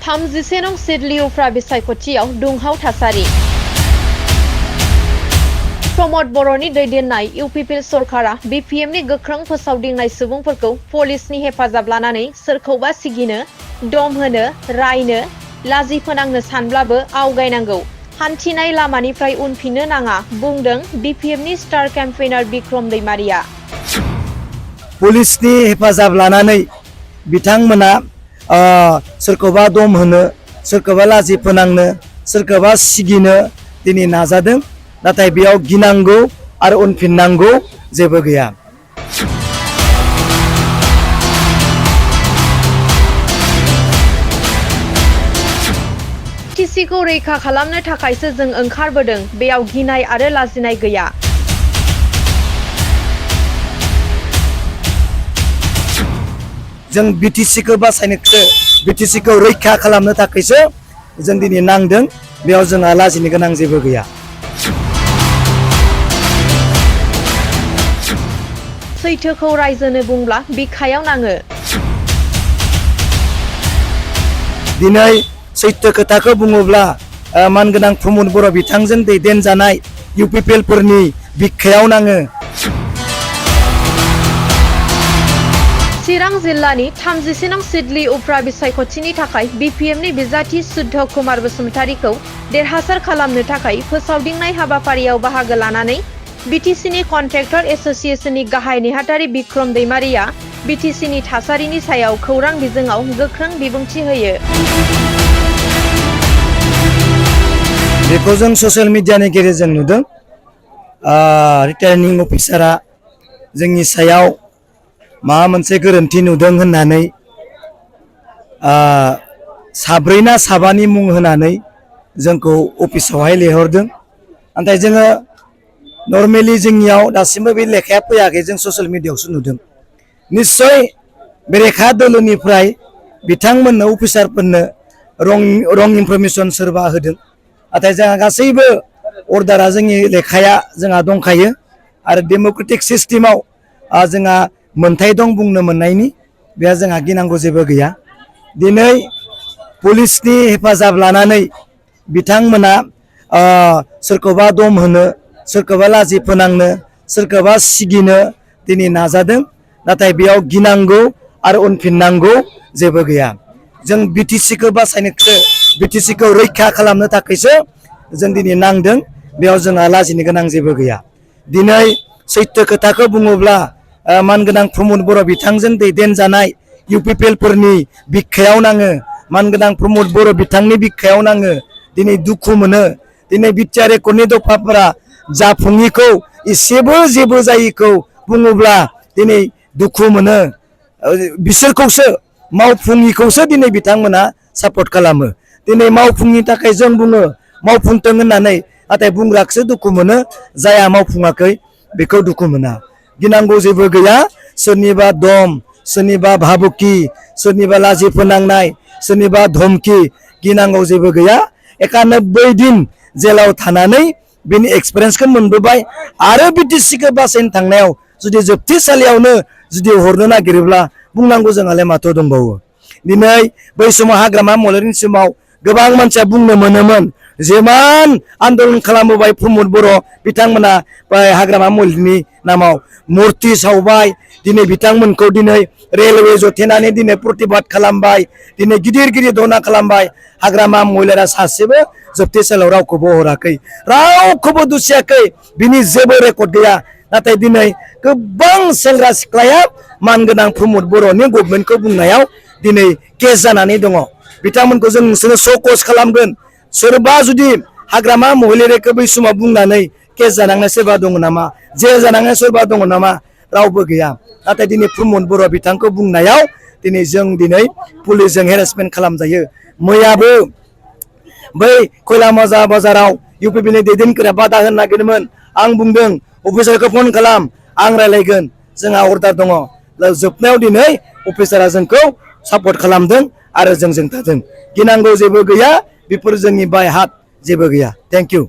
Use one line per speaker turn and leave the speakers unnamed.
31 नं सिडली उफ्रा बिसायख'थियाव दुंहाव थासारि प्रमद बर'नि दैदेननाय इउपिपिएल सरकारा बिपिएमनि गोख्रों फोसावदिंनाय सुबुंफोरखौ पुलिसनि हेफाजाब लानानै सोरखौबा सिगिनो, दम होनो, रायनो, लाजि फोनांनो सानब्लाबो आवगायनांगौ। हान्थिनाय लामानिफ्राय उनफिननो नाङा बुंदों बिपिएमनि स्टार केम्पेइनार बिक्रम दैमारिया।
पुलिसनि हेफाजाब लानानै बिथांमोना सोरखौबा दम होनो, सोरखौबा लाजि फोनांनो, सोरखौबा सिगिनो दिनै नाजादों। नाथाय बेयाव गिनांगौ आरो उनफिननांगौ जेबो गैया।
टिसिखौ रैखा खालामनो थाखायसो जों ओंखारबोदों, बेयाव गिनाय आरो लाजिनाय गैया।
जों बिटिसिखौ बासायनोसो, बिटिसिखौ रैखा खालामनो थाखायसो जों दिनै नांदों, बेयाव जोंहा लाजिनो गोनां जेबो गैया।
सैथोखौ रायजोनो बुंब्ला बिखायाव नाङो।
दिनै सैथो खोथाखौ बुङोब्ला मानगोनां प्रमद बर' बिथांजों दैदेनजानाय इउपिपिएलफोरनि बिखायाव नाङो।
चिरां जिल्लानि 31 नं सिडली उफ्रा बिसायख'थिनि थाखाय बिपिएमनि बिजाथि सुद्ध कुमार बसुमतारीखौ देरहासार खालामनो थाखाय फोसावदिंनाय हाबाफारियाव बाहागो लानानै बिटिसिनि कन्ट्रेक्टर एसोसिएशननि गाहाय नेहाथारि बिक्रम दैमारिया बिटिसिनि थासारिनि सायाव खौरां बिजोङाव गोख्रों बिबुंथि होयो।
बेखौ जों ससियेल मिडियानि गेजेरजों नुदों। रिटार्निं अफिसारा जोंनि सायाव माबा मोनसे गोरोन्थि नुदों होननानै साब्रै ना साबानि मुं होनानै जोंखौ अफिसावहाय लिंहरदों। नाथाय जोङो नर्मेलि जोंनियाव दासिमबो बे लेखाया फैयाखै, जों ससियेल मिडियायावसो नुदों। निस्सय बेरेखा दोलोनिफ्राय बिथांमोननो अफिसारफोरनो रं इनफरमेसन सोरबा होदों। नाथाय जोंहा गासैबो अर्डारा जोंनि लेखाया जोंहा दंखायो आरो डेम'क्रेटिक सिस्टेमाव जोंहा मोनथाय दं बुंनो मोननायनि, बेहा जोंहा गिनांगौ जेबो गैया। दिनै पुलिसनि हेफाजाब लानानै बिथांमोना सोरखौबा दम होनो, सोरखौबा लाजि फोनांनो, सोरखौबा सिगिनो दिनै नाजादों। नाथाय बेयाव गिनांगौ आरो उनफिननांगौ जेबो गैया। जों बिटिसिखौ बासायनोसो, बिटिसिखौ रैखा खालामनो थाखायसो जों दिनै नांदों, बेयाव जोंहा लाजिनो गोनां जेबो गैया। दिनै सैथो खोथाखौ बुङोब्ला मानगोनां प्रमद बर' बिथांजों दैदेनजानाय इउपिपिएलफोरनि बिखायाव नाङो, मानगोनां प्रमद बर' बिथांनि बिखायाव नाङो। दिनै दुखु मोनो। दिनै बिटिआर एकर्डनि दफाफोरा जाफुङिखौ, एसेबो जेबो जायिखौ बुङोब्ला दिनै दुखु मोनो। बिसोरखौसो, मावफुङिखौसो दिनै बिथांमोना सापर्ट खालामो। दिनै मावफुंनि थाखाय जों बुङो मावफुंथों होननानै, नाथाय बुंग्राखौसो दुखु मोनो, जाया मावफुङाखै बेखौ दुखु मोना। गिनांगौ जेबो गैया। सोरनिबा दम, सोरनिबा भाबुकि, सोरनिबा लाजि फोनांनाय, सोरनिबा धमकि गिनांगौ जेबो गैया। 91 दिन जेलाव थानानै बेनि एक्सपिरियेन्सखौ मोनबोबाय आरो बिटिसिखौ बासायनो थांनायाव जुदि जोबथेसालियावनो जुदि हरनो नागिरोब्ला बुंनांगौ जोंहालाय माथो दंबावो। दिनै बै समाव हाग्रामा महलनि समाव गोबां मानसिया बुंनो मोनोमोन, जेमान आन्दलन खालामबोबाय प्रमद बर' बिथांमोना हाग्रामा महलनि नामाव मुर्ति सावबाय, दिनै बिथांमोनखौ दिनै रेलवे जथेनानै दिनै प्रतिबाद खालामबाय, दिनै गिदिर गिदिर धरना खालामबाय। हाग्रामा महिलारा सासेबो जोबथेसालियाव रावखौबो हराखै, रावखौबो दुसियाखै, बिनि जेबो रेकर्ड गैया। नाथाय दिनै गोबां सेंग्रा सिख्लाया मानगोनां प्रमद बर'नि गभर्नमेन्टखौ बुंनायाव दिनै केस जानानै दङ। बिथांमोनखौ जों नोंसोरो श'कज खालामगोन। सोरबा जुदि हाग्रामा महिलारिखौ बै समाव बुंनानै केस जानांनाय सोरबा दङ नामा, जेल जानांनाय सोरबा दङ नामा? रावबो गैया। नाथाय दिनै प्रमद बर' बिथांखौ बुंनायाव दिनै जों दिनै पुलिसजों हेरेसमेन्ट खालामजायो। मैयाबो बै खैला बाजाराव इउपिपिएलनि दैदेनगिरिया बादा होनो नागिरदोंमोन। आं बुंदों अफिसारखौ फन खालाम, आं रायलायगोन, जोंहा अर्डार दङ। जोबनायाव दिनै अफिसारा जोंखौ सापर्ट खालामदों आरो जोंजों थादों। गिनांगौ जेबो गैया, बेफोर जोंनि बाय हार्ट जेबो गैया। Thank you.